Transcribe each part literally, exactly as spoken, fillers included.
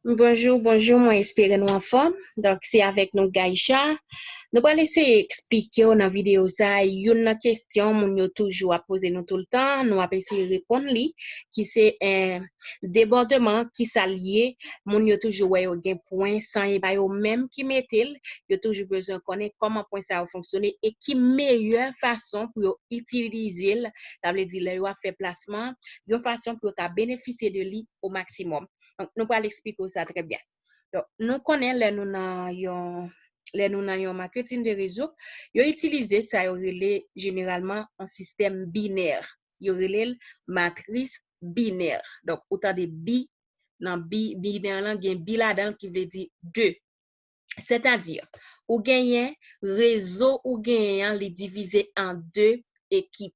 Bonjou, bonjou, mwen espere nou anfòm. Donk, se avèk nou Gaïcha. Nou pral eseye eksplike w nan videyo sa a youn nan kesyon moun yo toujou ap poze nou toultan. Nou ap eseye reponn li, ki se eh, debòdman, ki sa l ye. Moun yo toujou wè yo gen pwen san e pa yo menm ki mete l. Yo toujou bezwen konnen kòman pwen sa yo fonksyone e ki meyè fason pou yo itilize l. Sa vle di, lè yo ap fè plasman, yon fason pou yo ka benefisye de li o maksimòm. Donk, nou pral eksplike w sa trè byen. Donk, nou konnen lè nou nan yon lè nou nan yon maketin de rezo, yo itilize sa yo rele jeneralman yon sistèm binè. Yo rele l matris binè. Donk, ou tande bi, nan bi, binè lan gen bi ladan l ki vle di de. Sètadi, ou genyen rezo ou genyen an, li divize an de ekip.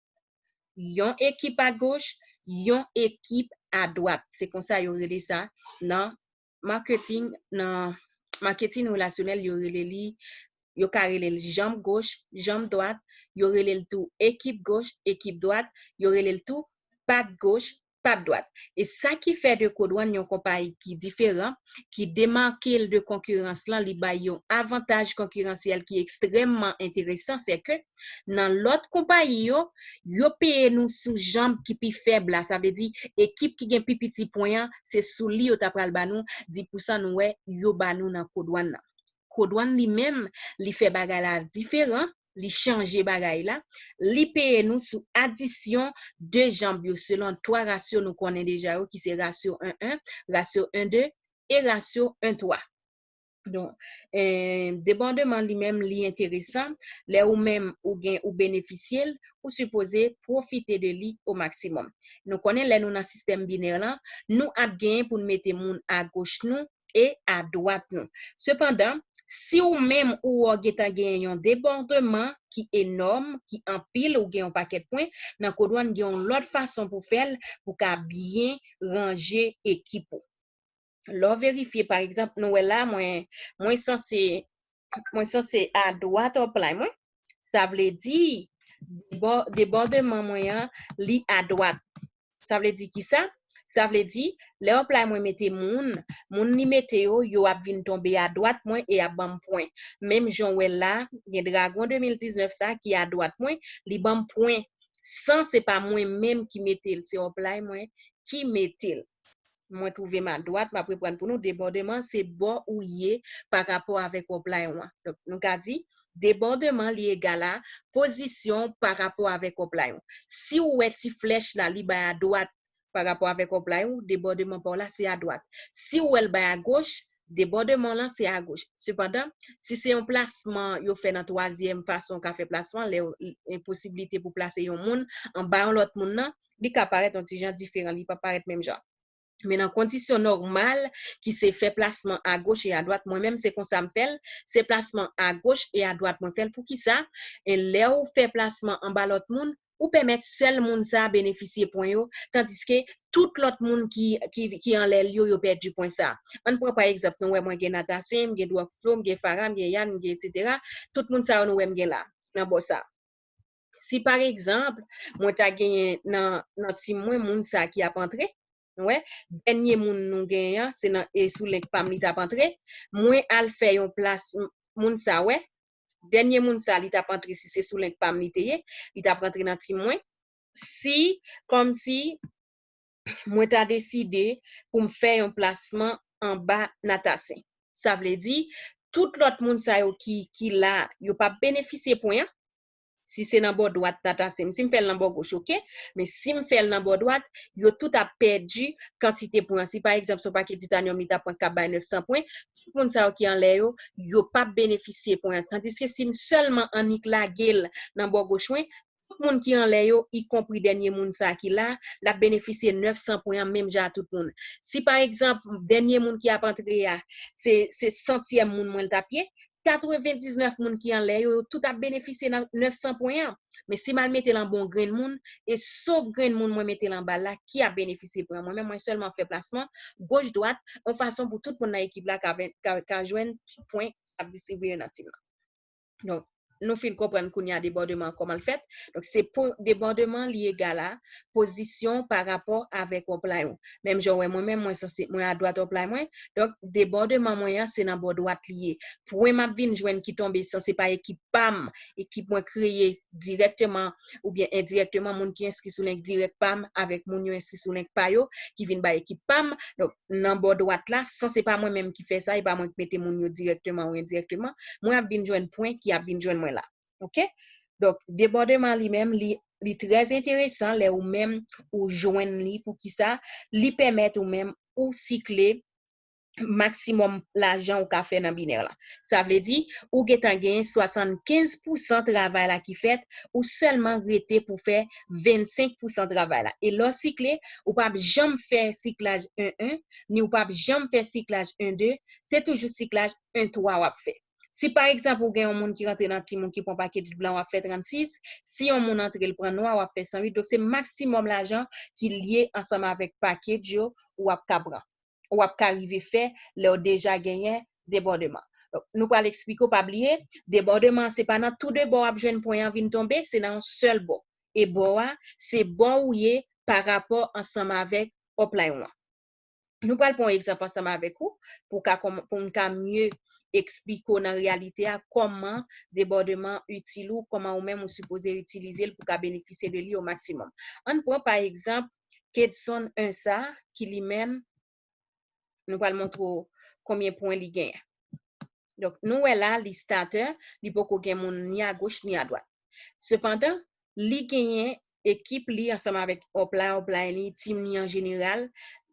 Yon ekip agoch, yon ekip adwat. Se konsa yo rele sa nan maketin, nan maketin relasyonèl, yo rele li, yo ka rele l janm goch, janm dwat, yo rele l tou ekip goch, ekip dwat, yo rele l tou pat goch, pat dwat. E sa ki fè de Code One yon konpayi ki diferan, ki demake l de konkirans lan, li bay yon avantaj konkiransyèl ki ekstrèmman enteresan, se ke nan lòt konpayi yo, yo peye nou sou janm ki pi fèb la. Sa vle di, ekip ki gen pi piti pwen an, se sou li yo ta pral ba nou dis pousan nou wè yo ba nou nan Code One nan. Code One li menm, li fè bagay la diferan, li chanje bagay la, li peye nou sou adisyon de janm yo selon twa rasyo nou konnen deja yo, ki se rasyo en en, rasyo en de e rasyo en twa. Donk, eh, debòdman li menm, li enteresan. Lè ou menm ou gen, ou benefisye l, ou sipoze pwofite de li o maksimòm. Nou konnen lè nou nan sistèm binè lan, nou ap genyen pou n mete moun agoch nou e adwat nou. Sepandan, si ou menm ou wè w gentan genyen yon debòdman ki enòm, ki anpil, ou gen yon pakèt pwen, nan Code One gen yon lòt fason pou fè l, pou ka byen ranje ekip ou. Lè w verifye, pa egzanp, nou wè la, mwen, mwen sanse, mwen sanse adwat upline mwen. Sa vle di, debò-, debòdman mwen an, li adwat. Sa vle di kisa? Sa vle di, lè upline mwen mete moun, moun li mete yo, yo ap vin tonbe adwat mwen e ap ban m pwen. Menm jan w wè la, gen dragon de mil diznèf sa ki adwat mwen, li ban m pwen. San se pa mwen menm ki mete l, se upline mwen ki mete l. Mwen twouve m adwat, m ap reprann pou nou, debòdman se bò ou ye pa rapò avèk upline ou an. Donk, nou ka di, debòdman li egal a pozisyon w pa rapò avèk upline ou. Si w wè ti flèch la, li bay adwat pa rapò avèk upline ou, debòdman pa w la se adwat. Si w wè l bay agoch, debòdman lan se agoch. Sepandan, si se yon plasman yo fè nan twazyèm fason w ka fè plasman, lè w, posiblite pou plase yon moun anba yon lòt moun nan, li ka parèt yon ti jan diferan, li pa parèt menm jan. Men nan kondisyon nòmal, ki se fè plasman agoch e adwat, mwen menm se konsa m fè l, se plasman agoch e adwat mwen fè l. Poukisa? E lè w fè plasman anba lòt moun, ou pèmèt sèl moun sa a benefisye pwen yo, tandiske tout lòt moun ki, ki, ki anlè l yo, yo pèdi pwen sa a. Ann pran pa egzanp, nou wè mwen gen Natasen, m gen Dwòk Flo, m gen Fara, m gen Yan, m gen etsetera. Tout moun sa yo nou wè m gen la, nan bò sa a. Si pa egzanp, mwen ta genyen nan, nan tim mwen moun sa ki ap antre, nou wè, dènye moun nou genyen an, se nan, e sou link pa m li t ap antre, mwen al fè yon plas m-, moun sa, wè, dènye moun sa li t ap antre, si se sou link pa m li te ye, li t ap rantre nan tim mwen. Si, kòmsi, mwen ta deside pou m fè yon plasman anba Natasen. Sa vle di, tout lòt moun sa yo ki, ki la, yo p ap benefisye pwen an. Si se nan bò dwat Natasen, si m fè l nan bò goch, oke. Men si m fè l nan bò dwat, yo tout ap pèdi kantite pwen an. Si pa egzanp, se yon pakèt titanyòm, li ta pran k ap bay nèf san pwen, tout moun sa yo ki anlè yo, yo p ap benefisye pwen an. Tandiske si m sèlman annik lage l nan bò goch mwen, tout moun ki anlè yo, ikonpri dènye moun sa ki la, l ap benefisye nèf san pwen an menm jan a tout moun. Si pa egzanp, dènye moun ki ap antre a, se, se santyèm moun mwen l t ap ye, katrevendiznèf moun ki anlè yo, yo tout ap benefisye nan nèf san pwen an. Men si m al mete l anba yon grenn moun, e sof grenn moun mwen mete l anba l la, ki ap benefisye pwen an? Mwen menm, mwen sèlman fè plasman goch dwat, yon fason pou tout moun nan ekip la ka, ka, ka jwenn tout pwen k ap distribiye nan tim nan. Donk, nou fin konprann kounye a debòdman an kòman l fèt. Donk, se pou debòdman li egal a pozisyon pa rapò avèk upline ou. Menm jan w wè mwen menm, mwen sanse, mwen adwat upline mwen. Donk, debòdman mwen an, se nan bò dwat li ye. Pwen m ap vin jwenn ki tonbe, sanse pa ekip pa m, ekip mwen kreye dirèkteman oubyen endirèkteman, moun ki enskri sou link dirèk pa m avèk moun yo enskri sou link pa yo, ki vin bay ekip pa m. Donk, nan bò dwat la, sanse pa mwen menm ki fè sa, e pa mwen ki mete moun yo dirèkteman ou endirèkteman, mwen ap vin jwenn pwen ki ap vin jwenn mwen la. Oke? Donk, debòdman li menm, li, li trè enteresan lè ou menm ou jwenn li. Poukisa? Li pèmèt ou menm ou sikle maksimòm lajan ou ka fè nan binè la. Sa vle di, ou gentan genyen swasannkenz pousan travay la ki fèt, ou sèlman rete pou fè vennsenk pousan travay la. E lè w sikle, ou p ap janm fè siklaj en en, ni ou p ap janm fè siklaj en de, se toujou siklaj en twa w ap fè. Si pa egzanp ou gen yon moun ki rantre nan timoun ki pran package blan, w ap fè trannsis, si yon moun antre l pran nwa, w ap fè san uit. Donk se maksimòm lajan ki lye ansanm avèk package yo ou ap ka pran, ou ap ka rive fè lè w deja genyen debòdman. Donk, nou pral eksplike w, pa bliye, debòdman an se pa nan tou de bò w ap jwenn pwen an vin tonbe, se nan yon sèl bò. E bò a, se bò ou ye pa rapò ansanm avèk upline ou an. Nou pral pran yon egzanp ansanm avèk ou pou ka, pou m ka mye eksplike w nan reyalite a kòman debòdman itil ou, kòman ou menm ou sipoze itilize l pou ka benefisye de li o maksimòm. Ann pran pa egzanp Kedson en sa ki li menm, nou pral montre w konbyen pwen li genyen. Donk, nou wè la, li starter, li poko gen moun ni agoch ni adwat. Sepandan, li genyen ekip li ansanm avèk upline, upline li, team li an jeneral,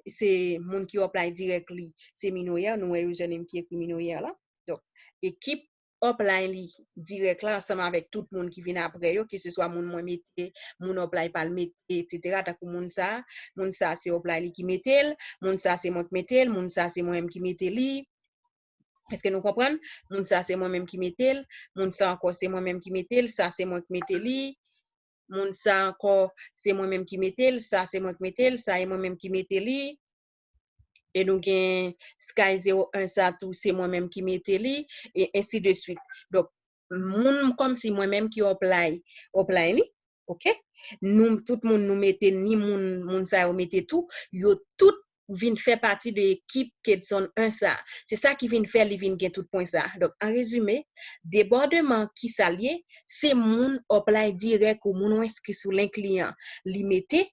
se moun ki upline dirèk li, se Minoyè, nou wè username ki ekri Minoyè la. Donk, ekip upline li dirèk la ansanm avèk tout moun ki vin apre yo, keseswa moun mwen mete, moun upline pa l mete, etsetera. Tankou moun sa, moun sa se upline li ki mete l, moun sa se mwen ki mete l, moun sa se mwen menm ki mete li. Èske nou konprann? Moun sa se mwen menm ki mete l, moun sa ankò se mwen menm ki mete l, sa se mwen ki mete li, moun sa ankò se mwen menm ki mete l, sa se mwen ki mete l, sa e mwen menm ki mete li. E nou gen Sky zewo en sa tou, se mwen menm ki mete li, e ensi de swit. Donk, moun kòmsi mwen menm ki upline, upline li, oke? Nou, tout moun nou mete, ni moun, moun sa yo mete tou, yo tout vin fè pati de ekip Kedson en sa. Se sa ki vin fè li vin gen tout pwen sa. Donk, an rezime, debòdman ki sa l ye, se moun upline dirèk ou moun ou enskri sou link li an, li mete,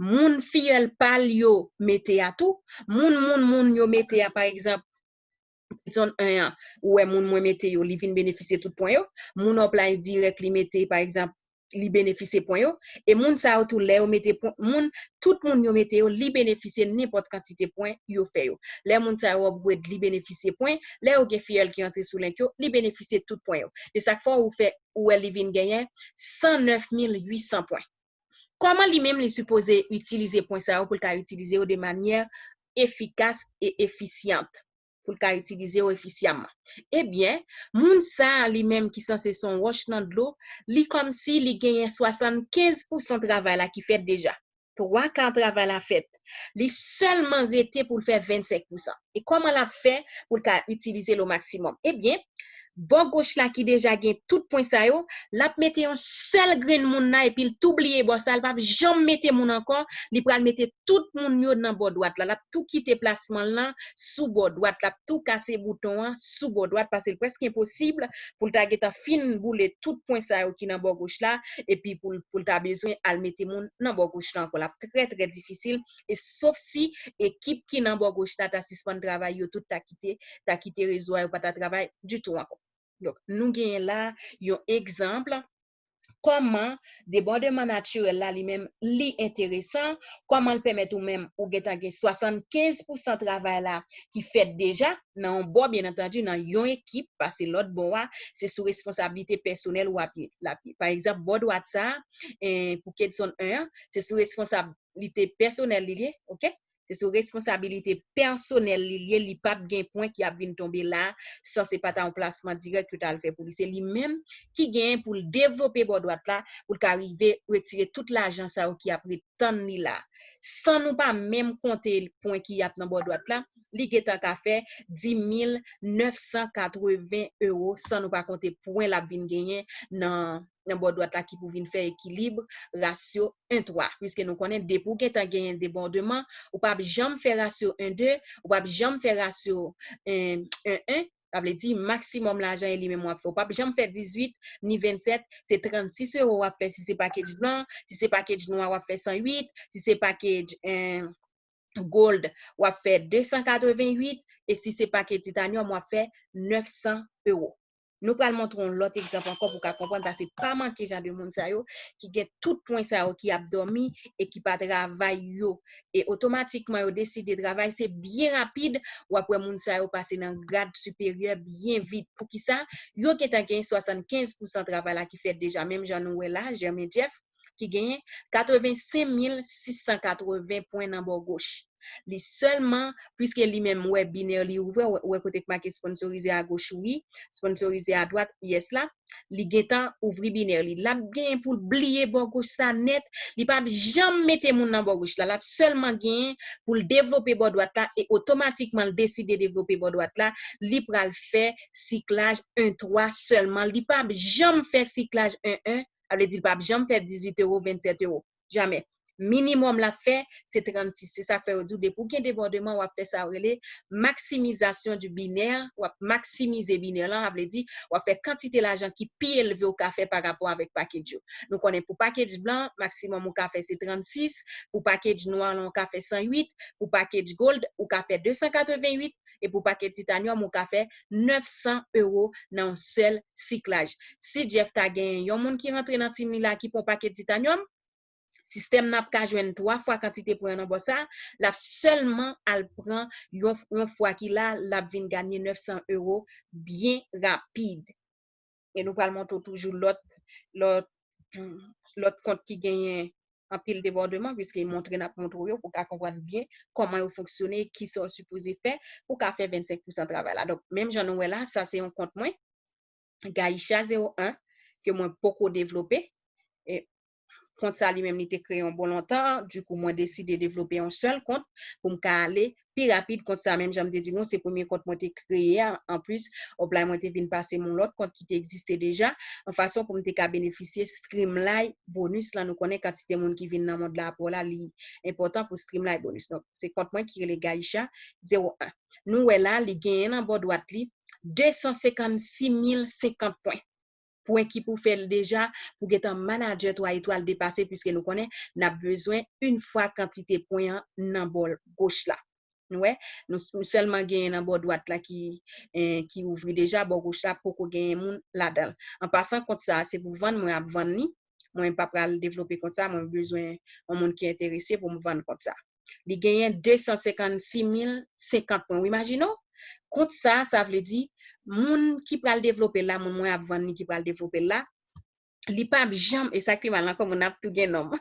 moun fiyèl pa l yo mete a tou, moun, moun, moun yo mete a, pa egzanp, Kedson en an, ou wè moun mwen mete yo, li vin benefisye tout pwen yo, moun upline dirèk li mete, pa egzanp, li benefisye pwen yo, e moun sa yo tou lè yo mete pwen, moun, tout moun yo mete yo, li benefisye nenpòt kantite pwen yo fè yo. Lè moun sa yo upgrade, li benefisye pwen, lè yo gen fiyèl ki rantre sou link yo, li benefisye tout pwen yo. Se sa k fè ou fè, ou wè li vin genyen san nèf mil uit san pwen. Kòman li menm li sipoze itilize pwen sa yo pou l ka itilize yo de manyè efikas e efisyan, pou l ka itilize yo efisyaman? Ebyen, moun sa a li menm ki sanse se yon wòch nan dlo, li kòmsi li genyen swasannkenz pousan travay la ki fèt deja. Twa ka travay la fèt. Li sèlman rete pou l fè vennsenk pousan. E kòman l ap fè pou l ka itilize l o maksimòm? Ebyen, bò goch la ki deja gen tout pwen sa yo, l ap mete yon sèl grenn moun la epi l tou bliye bò sa, l p ap janm mete moun ankò, li pral mete tout moun yo nan bò dwat la, l ap tou kite plasman l lan sou bò dwat, l ap tou kase bouton an sou bò dwat, paske l prèske enposib pou l ta gentan fin boule tout pwen sa yo ki nan bò goch la, epi pou l, pou l ta bezwen al mete moun nan bò goch la ankò, l ap trè, trè difisil, e sof si ekip ki nan bò goch la ta sispann travay, yo tout ta kite, ta kite rezo a, yo pa ta travay ditou ankò. Donk, nou genyen la yon egzanp kòman debòdman natirèl la li menm li enteresan, kòman l pèmèt ou menm ou gentan gen swasannkenz pousan travay la ki fèt deja nan yon bò, byen antandi, nan yon ekip, paske lòt bò a, se sou responsablite pèsonèl ou ap ye, l ap ye. Pa egzanp, bò dwat sa, eh, pou Kedson en an, se sou responsablite pèsonèl li ye, oke? Se sou responsabilite pèsonèl li l ye, li p ap gen pwen ki ap vin tonbe la, san se pa ta yon plasman dirèk yo t al fè pou li. Se li menm ki genyen pou l devlope bò dwat la, pou l ka rive retire tout lajan sa yo ki ap ret tann li la. San nou pa menm konte pwen ki ap nan bò dwat la, li gentan ka fè dis mil nèf san katreven ewo, san nou pa konte pwen l ap vin genyen nan nan bò dwat la ki pou vin fè ekilib rasyo en twa. Piske nou konnen depi w gentan genyen debòdman, ou p ap janm fè rasyo en de, ou p ap janm fè rasyo en en, sa vle di maksimòm lajan e li menm w ap fè. Ou p ap janm fè dizuit ni vennsèt, se trannsis ewo w ap fè si se package blan, si se package nwa w ap fè san uit, si se package en gold w ap fè de san katreven uit, e si se package titanyòm w ap fè nèf san ewo. Nou pral montre yon lòt egzanp ankò pou w ka konprann, paske pa manke jan de moun sa yo ki gen tout pwen sa yo ki ap dòmi e ki pa travay yo. E otomatikman yo deside travay, se byen rapid, w ap wè moun sa yo pase nan grad siperyè byen vit. Poukisa? Yo gentan gen swasannkenz pousan travay la ki fèt deja, menm jan nou wè la, Germain Jeff, ki genyen katrevensenk mil sis san katreven pwen nan bò goch. Li sèlman, piske li menm wè binè li ouvè, wè, wè kote k make sponsorize a goch, wi, sponsorize a dwat, yes la, li gentan ouvri binè li. L ap genyen pou l bliye bò goch sa nèt, li p ap janm mete moun nan bò goch la. L ap sèlman genyen pou l devlope bò dwat la e otomatikman l deside devlope bò dwat la, li pral fè siklaj en twa sèlman. Li p ap janm fè siklaj en en, sa vle di l p ap janm fè dizuit ewo, vennsèt ewo. Jamè. Minimòm l ap fè, se trannsis. Se sa k fè yo di w, depi w gen debòdman, w ap fè sa yo rele maksimizasyon di binè, w ap maksimize binè lan, sa vle di, w ap fè kantite lajan ki pi elve w ka fè pa rapò avèk package yo. Nou konnen pou package blan, maksimòm ou ka fè se trannsis, pou package nwa lan, ou ka fè san uit, pou package gold, ou ka fè de san katreven uit, e pou package titanyòm, ou ka fè nèf san ewo nan yon sèl siklaj. Si Jeff ta genyen yon moun ki rantre nan team li la ki pran package titanyòm, sistèm nan ap ka jwenn twa fwa kantite pwen an nan bò sa, l ap sèlman al pran yon, yon fwa ki la, l ap vin ganye nèf san ewo byen rapid. E nou pral montre w toujou lòt, lòt, lòt kont ki genyen anpil debòdman, piske montre n ap montre w yo pou w ka konprann byen kòman yo fonksyone, kisa w sipoze fè pou w ka fè vennsenk pousan travay la. Donk, menm jan nou wè la, sa se yon kont mwen, Gaïcha zewo en, ke mwen poko devlope. E kont sa li menm li te kreye yon bon lontan, dikou mwen deside devlope yon sèl kont pou m ka ale pi rapid. Kont sa, menm jan m te di nou, se premye kont mwen te kreye a. Anplis, Upline mwen te vin pase m yon lòt kont ki te egziste deja, an fason pou m te ka benefisye Streamline bonus lan. Nou konnen kantite moun ki vin nan mond la apre w la, li enpòtan pou Streamline bonus. Donk, se kont mwen ki rele Gaïcha zewo en. Nou wè la, li genyen nan bò dwat li de san senkannsis mil senkant pwen. Pwen ki pou fè l deja, pou gentan manadjè twa etwal depase, piske nou konnen n ap bezwen yon fwa kantite pwen an nan bò goch la. Nou wè, nou, nou sèlman genyen nan bò dwat la ki, eh, ki ouvri deja, bò goch la poko genyen moun ladan l. An pasan, kont sa a, se pou vann, mwen ap vann li. Mwen pa pral devlope kont sa, mwen bezwen yon moun ki enterese pou m vann kont sa. Li genyen de san senkannsis mil senkant pwen. Ou imajine w? Kont sa, sa vle di, moun ki pral devlope l la, moun mwen ap vann li ki pral devlope l la, li p ap janm, e sa k pi mal ankò, moun nan ap tou gen nonm.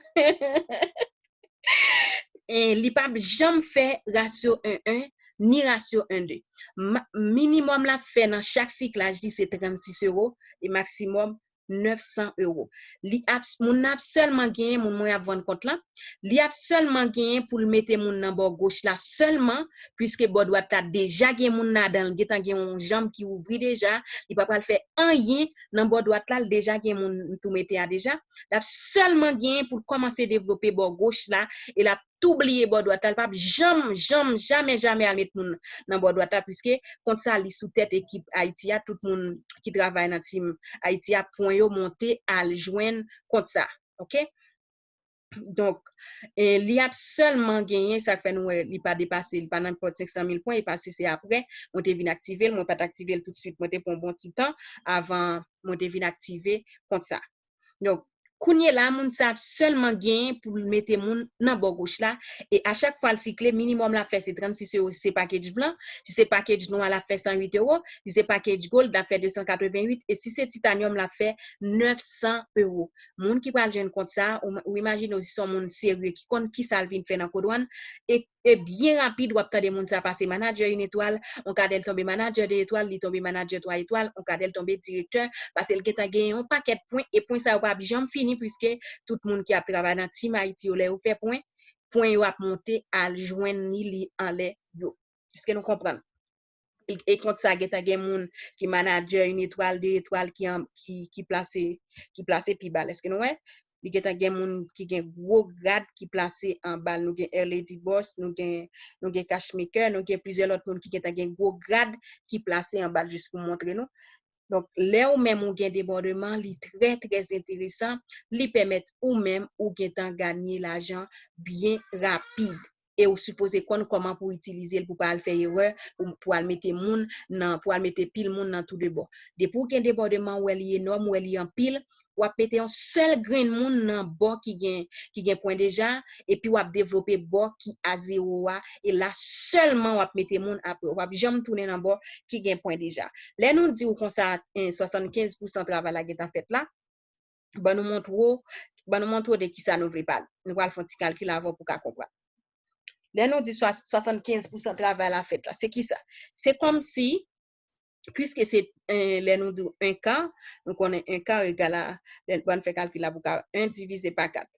E li p ap janm fè rasyo en en, ni rasyo en de. Ma-, minimòm l ap fè nan chak siklaj li se trannsis ewo, e maksimòm nèf san ewo. Li ap, moun nan ap sèlman genyen, moun mwen ap vann kont lan, li ap sèlman genyen pou l mete moun nan bò goch la sèlman, piske bò dwat la deja gen moun ladan l, gentan gen yon janm ki ouvri deja, li pa pral fè anyen nan bò dwat la, l deja gen moun tou mete a deja. L ap sèlman genyen pou l kòmanse devlope bò goch la, e l ap tou bliye bò dwat la, l p ap janm, janm, jamè, jamè al met moun nan bò dwat la, piske kont sa li sou tèt ekip Ayiti a, tout moun ki travay nan tim Ayiti a, pwen yo monte al jwenn kont sa. Oke? Donk, e, li ap sèlman genyen, sa k fè nou wè li pa depase, li pa nan nenpòt senk san mil pwen, e pase se apre, mwen te vin aktive l, mwen pa t aktive l toutswit, mwen te pran yon bon ti tan avan mwen te vin aktive kont sa. Donk, kounye la, moun sa ap sèlman genyen pou l mete moun nan bò goch la, e a chak fwa l sikle, minimòm l ap fè se trannsis ewo si se package blan, si se package nwa l ap fè san uit ewo, si se package gold l ap fè de san katreven uit, e si se titanyòm l ap fè nèf san ewo. Moun ki pral jwenn kont sa, ou, ou imajine w si se yon moun serye ki konn kisa l vin fè nan kodwàn, e E byen rapid, w ap tande moun sa pase manadjè yon etwal, on kadè l tonbe manadjè de etwal, li tonbe manadjè twa etwal, on kadè l tonbe direktè, paske l gentan gen yon pakèt pwen, e pwen sa yo p ap janm fini, piske tout moun ki ap travay nan Team Haiti yo, lè yo fè pwen, pwen yo ap monte al jwenn ni li anlè yo. Èske nou konprann? E kont sa, gentan gen moun ki manadjè, yon etwal, de etwal ki, an, ki, ki plase, ki plase pi ba l. Èske nou wè? Li gentan gen moun ki gen gwo grad ki plase anba l. Nou gen Air Lady Boss, nou gen, nou gen Cash Maker, nou gen plizyè lòt moun ki gentan gen gwo grad ki plase anba l, jis pou montre nou. Donk, lè ou menm ou gen debòdman, li trè, trè enteresan, li pèmèt ou menm ou gentan ganye lajan byen rapid. E ou sipoze konn kòman pou itilize l pou pa al fè erè, pou, pou al mete moun nan, pou al mete pil moun nan tou de bò. Depi w gen debòdman, ou wè li enòm, ou wè li anpil, w ap mete yon sèl grenn moun nan bò ki gen, ki gen pwen deja, epi w ap devlope bò ki a zewo a, e la sèlman w ap mete moun apre. W ap janm tounen nan bò ki gen pwen deja. Lè nou di w konsa, en, swasannkenz pousan travay la gentan fèt la, ban nou montre w, ban nou montre w de kisa nou vle pale. Nou pral fè yon ti kalkil avè w pou w ka konprann. Lè nou di swa-, swasannkenz pousan travay la fèt la, se kisa? Se kòmsi, piske se, eh, lè nou di en ka, nou konnen en ka egal a, lè, ban n fè kalkil la pou ka, en divize pa kat.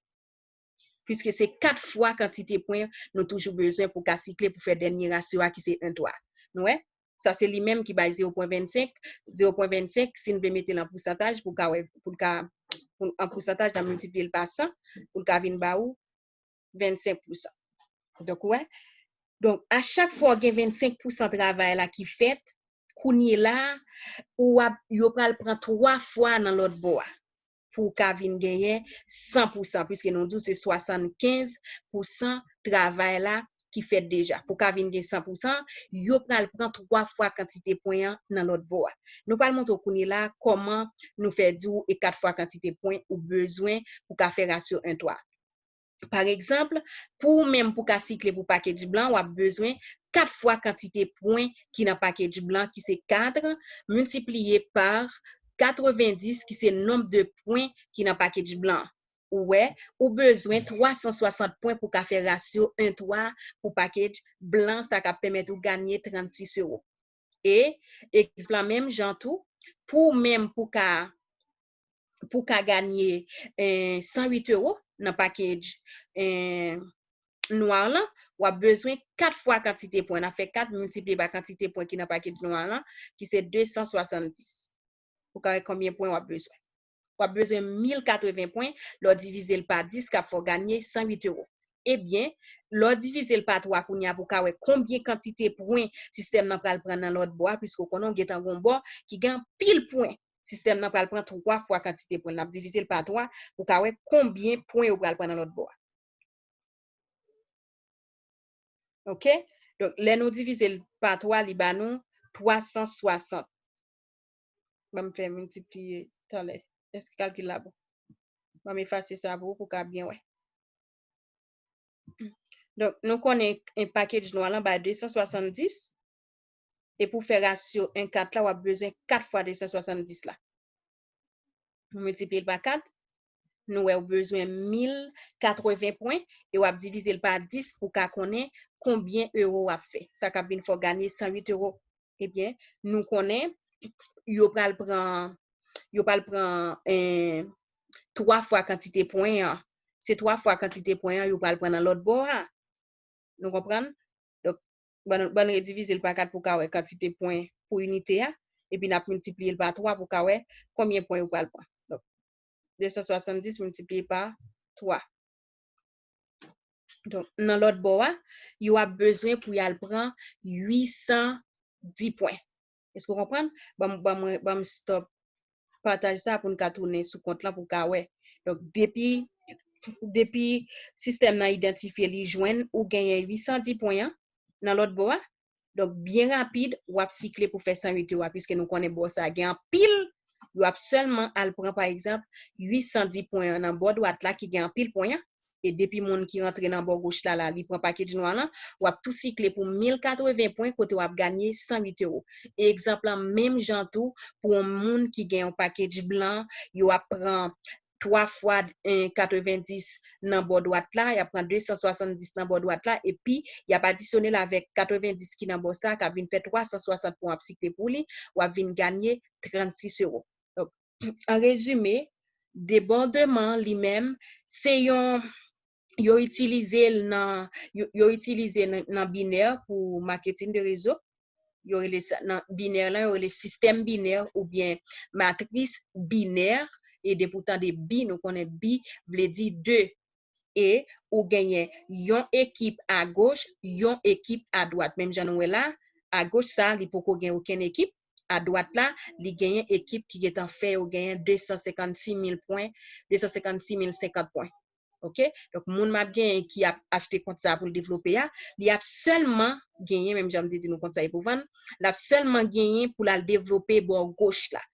Piske se kat fwa kantite pwen nou toujou bezwen pou ka sikle pou fè dènye rasyo a ki se en twa. Nou wè? Sa se li menm ki bay zewo pwen vennsenk. Zewo pwen vennsenk, si n vle mete l an pousantaj, pou ka wè, pou l ka, pou, an pousantaj, n ap miltipliye l pa san, pou l ka vin ba ou vennsenk pousan. Donk, ou wè? Donk, a chak fwa w gen vennsenk pousan travay la ki fèt, kounye la, ou ap, yo pral pran twa fwa nan lòt bò a. Pou w ka vin genyen san pousan, piske nou di w se swasannkenz pousan travay la ki fèt deja. Pou w ka vin gen san pousan, yo pral pran twa fwa kantite pwen an nan lòt bò a. Nou pral montre w kounye la kòman nou fè di w e kat fwa kantite pwen ou bezwen pou w ka fè rasyo en twa. Pa egzanp, pou ou menm pou w ka sikle pou package blan, w ap bezwen kat fwa kantite pwen ki nan package blan, ki se kat, miltipliye pa katrevendis, ki se nonb de pwen ki nan package blan. Ou wè, ou bezwen twa san swasant pwen pou ka fè rasyo en twa pou package blan, sa k ap pèmèt ou ganye trannsis ewo. E, egzanp la menm jan tou, pou ou menm pou ka, pou ka ganye, eh, san uit ewo nan package, eh, nwa lan, w ap bezwen kat fwa kantite pwen. N ap fè kat miltipliye pa kantite pwen ki nan package nwa lan, ki se de san swasanndis. Ou ka wè konbyen pwen w ap bezwen. W ap bezwen mil katreven pwen, lè w divize l pa dis, k ap fè w ganye san uit ewo. Ebyen, lè w divize l pa twa kounye a pou w ka wè konbyen kantite pwen sistèm nan pral pran nan lòt bò a, piske w konnen w gentan gen yon bò ki gen anpil pwen. Sistèm nan pral pran twa fwa kantite pwen. N ap divize l pa twa pou w ka wè konbyen pwen yo pral pran nan lòt bò a. Oke? Donk, lè nou divize l pa twa, li ba nou twa san swasant. Ban m fè miltipliye talè. Èske kalkil la bon? Ban m efase sa pou ou, pou w ka byen wè. Donk, nou konnen en package nwa lan bay de san swasanndis. E pou fè rasyo en kat la, w ap bezwen kat fwa de san swasanndis la. Nou miltipliye l pa kat, nou wè ou bezwen mil katreven pwen, e w ap divize l pa dis pou ka konnen konbyen ewo w ap fè. Sa k ap vin fè w ganye san uit ewo. Ebyen, nou konnen yo pral pran, yo pral pran, eh, twa fwa kantite pwen an. Se twa fwa kantite pwen an yo pral pran nan lòt bò a. Nou konprann? Donk, ban, ban n redivize l pa kat pou ka wè kantite pwen pou inite a. Epi n ap miltipliye l pa twa pou ka wè konbyen pwen yo pral pran. Donk, de san swasanndis miltipliye pa twa. Donk, nan lòt bò a, yo ap bezwen pou y al pran uit san dis pwen. Èske w konprann? Ban m, ban m, ban m stop pataj sa pou n ka tounen sou kont lan pou w ka wè. Donk, depi, depi sistèm nan idantifye li jwenn ou genyen uit san dis pwen an nan lòt bò a, donk, byen rapid, w ap sikle pou fè san uit ewo a, piske nou konnen bò sa a gen anpil, yo ap sèlman al pran, pa egzanp, uit san dis pwen an nan bò dwat la ki gen anpil pwen an, e depi moun ki rantre nan bò goch la, la, li pran package nwa lan, w ap tou sikle pou mil katreven pwen kote w ap ganye san uit ewo. E egzanp lan, menm jan tou, pou yon moun ki gen yon package blan, yo ap pran twa fwa, eh, katrevendis nan bò dwat la, y ap pran de san swasanndis nan bò dwat la, epi y ap adisyone l avèk katrevendis ki nan bò sa, k ap vin fè twa san swasant pwen w ap sikle pou li, w ap vin ganye trannsis ewo. Donk, an rezime, debòdman li menm, se yon, yo itilize l nan, yo, yo itilize nan, nan binè pou marketing de réseau. Yo rele sa, nan binè lan, yo rele sistèm binè oubyen matris binè. E depi w tande bi, nou konnen bi vle di de. E ou genyen yon ekip agoch, yon ekip adwat. Menm jan nou wè la, agoch sa, li poko gen okenn ekip. Adwat la, li genyen ekip ki gentan fè yo genyen de san senkannsis mil pwen, de san senkannsis mil senkant pwen. Oke? Donk, moun m ap genyen ki ap achte kont sa pou l devlope a, li ap sèlman genyen, menm jan m te di nou kont sa e pou vann, l ap sèlman genyen pou l al devlope bò goch la.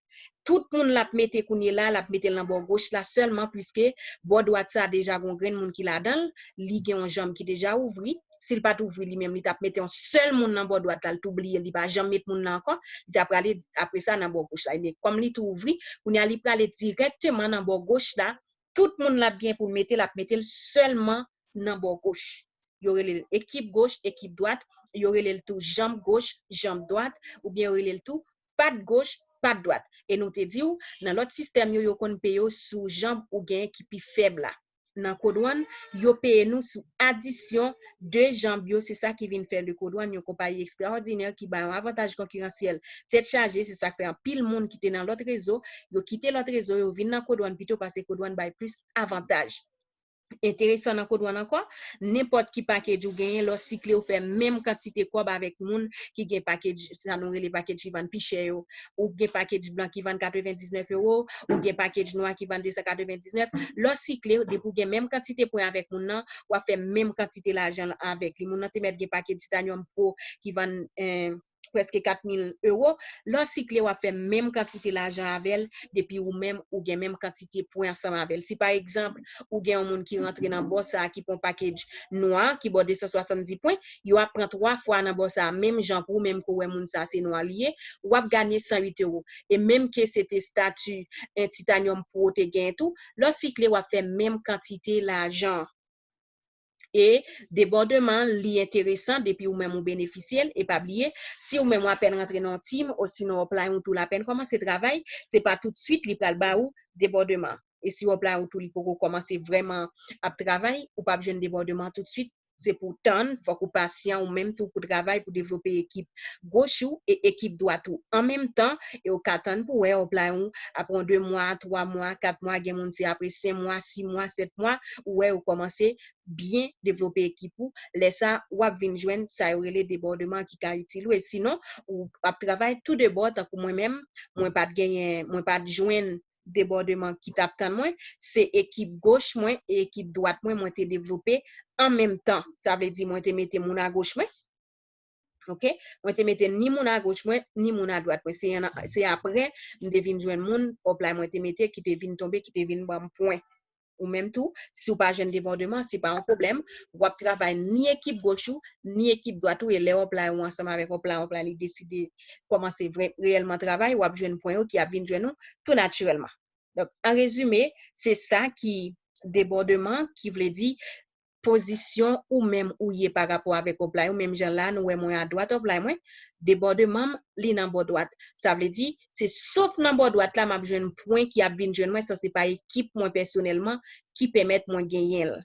Tout moun l ap mete kounye la, l ap mete l nan bò goch la sèlman, piske bò dwat sa deja gon grenn moun ki ladan l, li gen yon janm ki deja ouvri. Si l pa t ouvri li menm, li t ap mete yon sèl moun nan bò dwat la, li t oubliye l, li pa janm met moun nan ankò, li t ap prale apre sa nan bò goch la. Men kòm li tou ouvri, kounye a li prale dirèkteman nan bò goch la, tout moun l ap gen pou l mete, l ap mete l sèlman nan bò goch. Yo rele l ekip goch, ekip dwat, yo rele l tou janm goch, janm dwat, oubyen yo rele l tou pat goch, pat dwat. E nou te di w, nan lòt sistèm yo, yo konn peye w sou janm ou genyen ki pi fèb la. Nan Code One, yo peye nou sou adisyon de janm yo, se sa ki vin fè le Code One yon konpayi ekstraòdinè ki bay yon avantaj konkiransyèl tèt chaje, se sa k fè anpil moun ki te nan lòt rezo, yo kite lòt rezo, yo vin nan Code One pito paske Code One bay plis avantaj. Enteresan nan Code One ankò, nenpòt ki package ou genyen, lè w sikle, ou fè menm kantite kòb avèk moun ki gen package, sa nou rele package ki vann pi chè yo. Ou gen package blan ki vann katrevendiznèf ewo, ou gen package nwa ki vann de san katrevendiznèf. Lè w sikle, depi w gen menm kantite pwen avèk moun nan, w ap fè menm kantite lajan avèk li. Moun nan te mèt gen package Titanium Pro ki vann, eh, prèske kat mil ewo. Lè w sikle, w ap fè menm kantite lajan avè l, depi ou menm, ou gen menm kantite pwen ansanm avè l. Si pa egzanp, ou gen yon moun ki rantre nan bò sa a, ki pran yon package nwa, ki ba w de san swasanndis pwen, yo ap pran twa fwa nan bò sa a, menm jan pou ou, menm ke w wè moun sa a se nwa li ye, w ap ganye san uit ewo. E menm ke se te stati, eh, Titanium Pro te genyen tou, lè w sikle, w ap fè menm kantite lajan. E debòdman, li enteresan depi ou menm ou benefisye l. E pa bliye, si ou menm ou apèn rantre nan yon team, osinon upline ou tou l apèn kòmanse travay, se pa toutswit li pral ba ou debòdman. E si upline ou tou li poko kòmanse vrèman ap travay, ou p ap jwenn debòdman toutswit. Se pou w tann, fòk ou pasyan ou menm tou pou travay, pou devlope ekip goch ou e ekip dwat ou an menm tan, e ou ka tann pou wè upline ou apre yon de mwa, twa mwa, kat mwa, gen moun se apre senk mwa, sis mwa, sèt mwa, ou wè yo kòmanse byen devlope ekip ou. Lè sa, w ap vin jwenn sa yo rele debòdman ki ka itil ou. E sinon, ou ap travay tou de bò, tankou mwen menm, mwen pa t genyen, mwen pa t jwenn debòdman ki t ap tann mwen. Se ekip goch mwen e ekip dwat mwen, mwen te devlope an menm tan. Sa vle di, mwen te mete moun agoch mwen. Oke? Mwen te mete ni moun agoch mwen, ni moun adwat mwen. Se, se apre, m te vin jwenn moun, upline mwen te mete, ki te vin tonbe, ki te vin ban m pwen. Ou menm tou, si w pa jwenn debòdman, se pa yon pwoblèm. W ap travay ni ekip goch ou, ni ekip dwat ou, e lè upline ou ansanm avèk upline, upline li deside kòmanse vrè, reyèlman travay, w ap jwenn pwen yo ki ap vin jwenn ou tou natirèlman. Donk, an rezime, se sa ki debòdman, ki vle di pozisyon ou menm ou ye pa rapò avèk upline ou, menm jan la, nou wè mwen adwat upline mwen, debòdman m, li nan bò dwat. Sa vle di, se sof nan bò dwat la, m ap jwenn pwen ki ap vin jwenn mwen, san se pa ekip mwen pèsonèlman ki pèmèt mwen genyen l.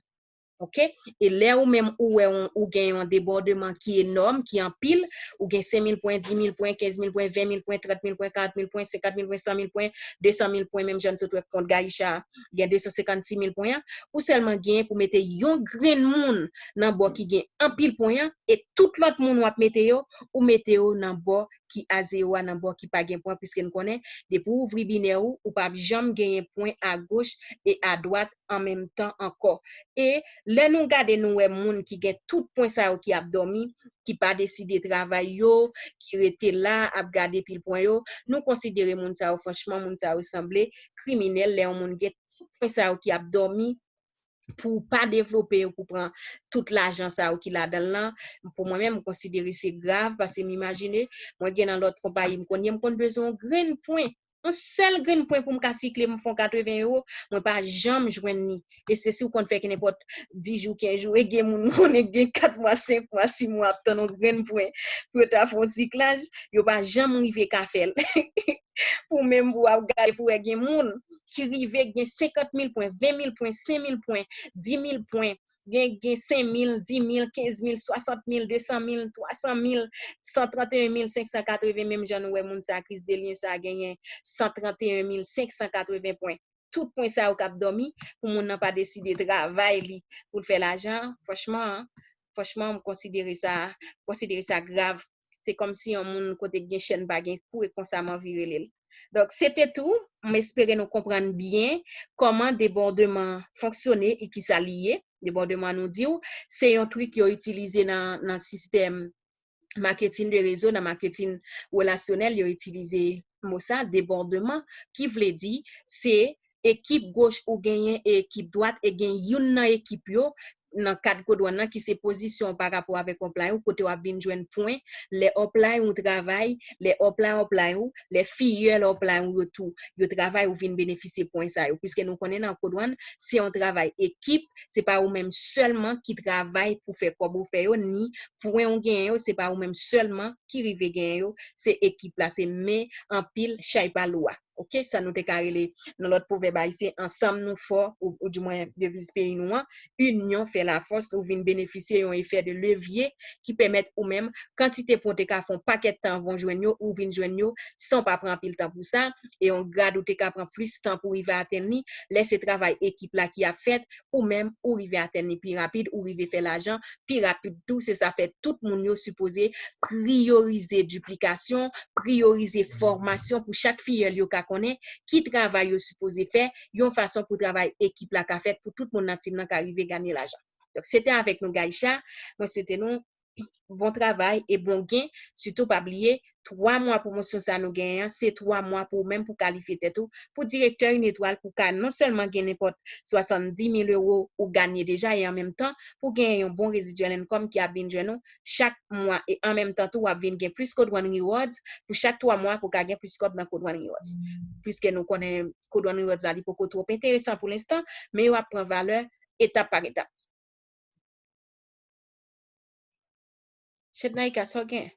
Oke? E lè ou menm ou wè ou, ou gen yon debòdman ki enòm, ki anpil, ou gen senk mil pwen, dis mil pwen, kenz mil pwen, ven mil pwen, trant mil pwen, karant mil pwen, senkant mil pwen, san mil pwen, de san mil pwen, menm jan n sot wè kont Gaïcha gen de san senkannsis mil pwen an, ou sèlman genyen pou mete yon grenn moun nan bò ki gen anpil pwen an, e tout lòt moun w ap mete yo, ou mete yo nan bò ki a zewo a, nan bò ki pa gen pwen, piske n konnen, depi w ouvri binè ou, ou p ap janm genyen pwen agoch e adwat an menm tan ankò. E lè nou gade, nou wè moun ki gen tout pwen sa yo ki ap dòmi, ki pa deside travay yo, ki rete la, ap gade pil pwen yo, nou konsidere moun sa yo, franchman, moun sa yo sanble kriminèl, lè yon moun gen tout pwen sa yo ki ap dòmi, pou w pa devlope yo, pou pran tout lajan sa yo ki ladan l lan, pou mwen menm, m konsidere se grav, paske m imajine, mwen gen nan lòt konpayi m konn ye, m konn bezwen yon grenn pwen yon sèl grenn pwen pou m ka sikle, m fè yon katreven ewo, mwen pa janm jwenn li. E se si w konn fè kenenpòt dis jou, kenz jou, e gen moun m konnen gen kat mwa, senk mwa, sis mwa ap tann yon grenn pwen pou yo ta fè yon siklaj, yo pa janm rive ka fè l. Pou menm pou w ap gade pou wè gen moun ki rive gen senkant mil pwen, ven mil pwen, senk mil pwen, dis mil pwen, gen, gen senk mil, dis mil, kenz mil, swasant mil, de san mil, twa san mil, san trant e en mil senk san katreven, menm jan nou wè moun sa, Chris Delien sa genyen san trant e en mil senk san katreven pwen. Tout pwen sa yo k ap dòmi pou moun nan pa deside travay li pou l fè lajan, franchman, franchman, m konsidere sa, konsidere sa grav. Se kòmsi yon moun kote k gen chèn pa gen kou e konsa m anvi rele l. Donk, se te tou. M espere nou konprann byen kòman debòdman fonksyone e kisa li ye. Debòdman, nou di w, se yon trik yo itilize nan, nan sistèm maketin de rezo, nan maketin relasyonèl, yo itilize mo sa, debòdman, ki vle di se ekip goch ou genyen e ekip dwat, e gen youn nan ekip yo nan kad kodwann nan ki se pozisyon w pa rapò avèk upline ou, kote w ap vin jwenn pwen, lè upline ou travay, lè upline upline ou, lè fiyèl upline ou yo tou, yo travay, ou vin benefisye pwen sa yo. Piske nou konnen nan kodwann, se yon travay ekip, se pa ou menm sèlman ki travay pou fè kòb ou fè yo, ni pwen ou genyen yo, se pa ou menm sèlman ki rive genyen yo, se ekip la, se men anpil, chay pa lou a. Oke, sa nou te ka rele nan lòt pwovèb ayisyen, ansanm nou fò, ou, ou dimwen deviz peyi nou an, inyon fè lafòs, ou vin benefisye yon efè de levye ki pèmèt ou menm, kantite pwen w te ka fè yon pakèt tan anvan w jwenn yo, ou vin jwenn yo san w pa pran anpil tan pou sa, e yon grad ou te ka pran plis tan pou rive atenn li, lè se travay ekip la ki ap fèt, ou menm, ou rive atenn li pi rapid, ou rive fè lajan pi rapid tou. Se sa fè tout moun yo sipoze priyorize diplikasyon, priyorize fòmasyon pou chak fiyèl yo ka konnen ki travay yo sipoze fè, yon fason pou travay ekip la ka fèt, pou tout moun nan tim nan ka rive ganye lajan. Donk, se te avèk nou, Gaïcha. Mwen swete nou bon travay e bon gen. Sitou pa bliye, twa mwa pwomosyon sa nou genyen an, se twa mwa pou ou menm pou kalifye tèt ou pou direktè Inetwal, pou ka non sèlman gen nenpòt swasanndis mil ewo ou ganye deja, e an menm tan pou genyen yon bon residual income ki ap vin jwenn ou chak mwa, e an menm tan tou w ap vin gen plis Code One Rewards, pou chak twa mwa pou ka gen plis kòb nan Code One Rewards. Piske nou konnen Code One Rewards la, li poko twòp enteresan pou lenstan, men yo ap pran valè etap pa etap. Chetnaïka, sa w gen?